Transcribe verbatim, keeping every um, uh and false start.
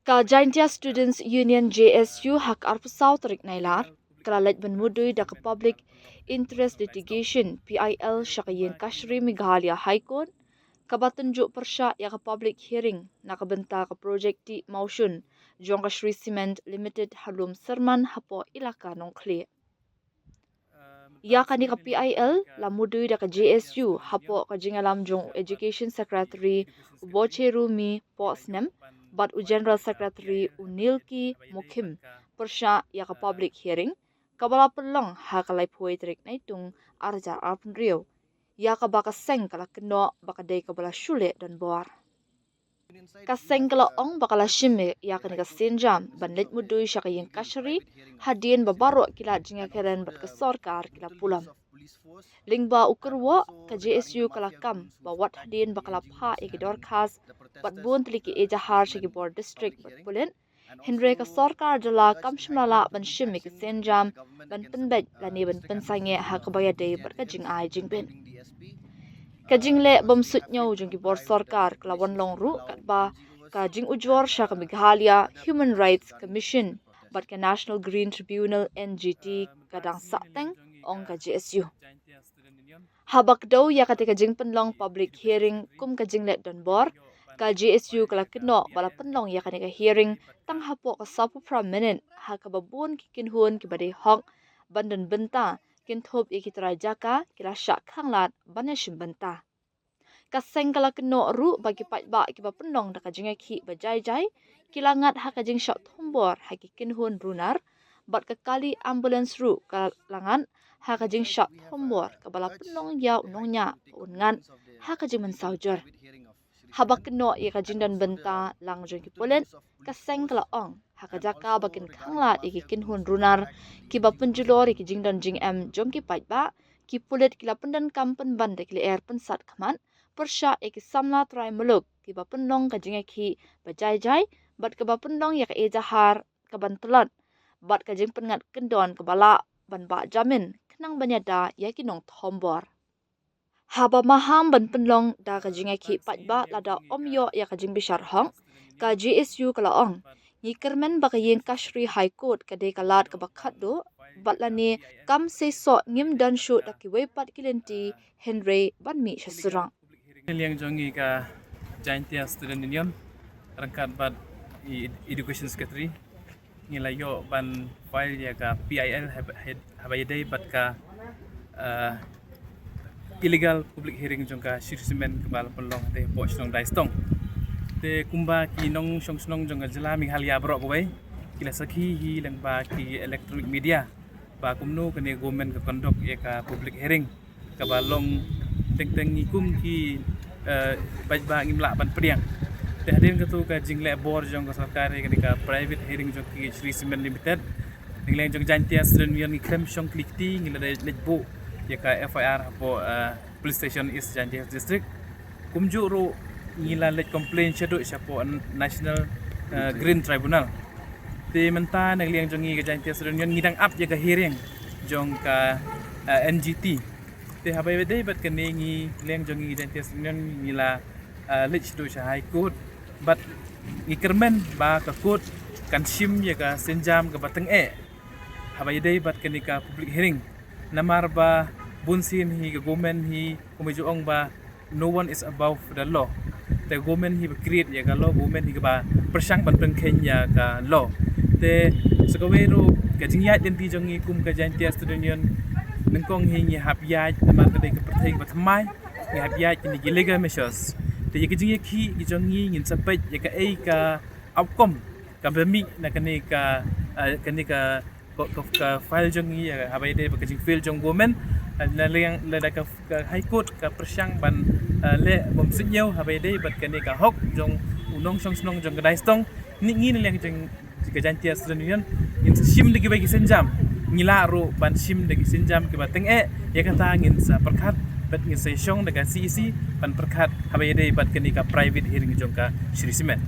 Ka Jaintia Students Union, J S U, ha ka arphew saw tarik Nailar ka la leit ban mudui da ka Public Interest Litigation, P I L, sha ka Ïing Kashari Meghalaya High Court, kaba tynjuh pyrshah ïa ka public hearing na ka bynta ka project tih mawshun jong ka Shree Cement Limited ha Lumserman hapoh Elaka Nongkhlieh. Ïa kane ka P I L la mudui da ka J S U hapoh ka jingïalam jong u Education Secretary u Bocherumi Pohsnem bad u General Secretary u Nilki Mukhim pyrshah ïa ka public hearing kaba la pynlong ha ka laiphew tarik Naitung arhajar arphew hynriew ïa kaba ka seng ka la kynnoh ba ka dei kaba la shu leh donbor. Ka seng ka la ong ba ka la shim ïa kane ka sienjam ban leit mudui sha ka Ïing Kashari hadien ba baroh ki lad jingïakren bad ka sorkar ki la pulom. Lyngba u kyrwoh, ka J S U ka la kam ba wat hadien ba ka la phah ïa ki dorkhas bad bun tylli ki ejahar sha ki bor district bad pulit, hynrei ka sorkar jylla kam shym la lah ban shim ïa ki sienjam ban pynbeit lane ban pynsangeh ha kaba ïadei bad ka jingai jingbit. Ka jingleh bym suidñiew jong ki bor sorkar ka la wan long ruh katba ka jingujor sha ka Meghalaya Human Rights Commission bad ka National Green Tribunal, N G T, ka dang sahteng, ong ka J S U. Haba kdew ïa kata ka jingpynlong public hearing kum ka jingleh donbor, ka J S U ka la kynnoh ba la pynlong ïa kane ka hearing tang hapoh ka sawphew phra minit ha kaba bun ki kynhun kiba dei hok ban don bynta kin thup ïa ki trai jaka ki la shah khanglad ban ïashim bynta. Ka seng ka la kynnoh ruh ba ki paidbah kiba pynlong da ka jingïakhih ba jai jai ki la ngat ha ka jingshah thombor ha ki kynhun runar bad ka kali ambulance ruh ka la ngat ha ka jingshah thombor kaba la pynlong ïa u nongñiah ba un ngat ha ka jingmynsaw jur. Haba kynnoh ïa ka jingdon bynta lang jong ki pulit, ka seng ka la ong ha ka jaka ba kin khanglad ïa ki kynhun runar kiba pynjulor ïa ki jingdon jingem jong ki paidbah, ki pulit ki la pyndonkam pynban da ki lyer pynsat khmat pyrshah ïa ki samla trai muluk kiba pynlong ka jingïakhih ba jai jai bad kaba pynlong ïa ka ejahar kaban tlot bad ka jingpynngat kyndon kaba lah ban bah jamin khnang ban ïada ïa ki nongthombor. Haba maham ban pynlong da ka jingïakhih paidbah lada ym ïoh ïa ka jingbishar hok, ka J S U ka la ong, ngi kyrmen ba ka Ïing Kashari High Court ka dei ka lad kaba khatduh bad lane kam seisoh ngim don shuh da kiwei pat ki lynti, hynrei ban mih sha surok. Na liang jong ngi ka Jaintia Student Union ryngkat bad i Education Secretary, ngi la ïoh ban file ïa ka P I L haba, haba ïadei bad ka, eh, illegal public hearing jong ka Shree Cement kaba la pynlong te hapoh shnong Daistong. Te kumba ki nongshong shnong jong ka jylla Meghalaya baroh kawei ki la sakhi hi lyngba ki electronic media ba kumno kane government ka conduct ïa ka public hearing kaba long teng teng ngi kum ki, eh, paidbah ngim lah ban pdiang. Te hadien katu ka jingleh bor jong ka sorkar ïa kane ka private hearing jong ki Shree Cement Limited, na liang jong Jaintia Student Union ngi khlem shong khlieh kti, ngi la dei leit buh ïa ka F I R hapoh, eh, Police Station East Jaintia District. Kumjuh ruh ngi la leit complain shaduh shapoh National, eh, Green Tribunal. Te mynta na liang jong ngi ka Jaintia Student Union ngi dang ap ïa ka hearing jong ka, eh, N G T. Te haba ïadei bad kane ngi, liang jong ngi ka Jaintia Student Union ngi la, eh, leit shaduh sha High Court bad ngi kyrmen ba ka court kan shim ïa ka sienjam kaba tyngeh haba ïadei bad kane ka public hearing. Namar ba bunsien hi ka government hi, kumba ju ong ba no one is above the law. Te government hi ba create ïa ka law, government hi kaba pyrshang ban pynkheiñ ïa ka law. Te sa kawei ruh ka jingïaid lynti jong ngi kum ka Jaintia Student Union, nyngkong hi ngi hap ïaid namar ka dei ka pyrthei kaba thymmai, ngi hap ïaid kine ki legal measures. Te ïa ka jingïakhih ki jong ngi ngin sa peit ïa kaei ka outcome kaba mih na kane ka, eh, kane ka, ka, ka, ka file jong ngi, eh, haba ïadei bad ka jingfail jong government, eh, na liang lada ka, ka High Court ka pyrshang ban, eh, leh bym suidñiew haba ïadei bad kane ka hok jong u nongshong shnong jong ka Daistong. Ngi, ngi na liang jong ka Jaintia Student Union ngin sa shim da kiwei ki sienjam, ngi lah ruh ban shim da ki sienjam kiba tyngeh. Ïa kata ngin sa pyrkhat bad ngin sa shong da ka C E C ban pyrkhat haba ïadei bad kane ka private hearing jong ka Shree Cement.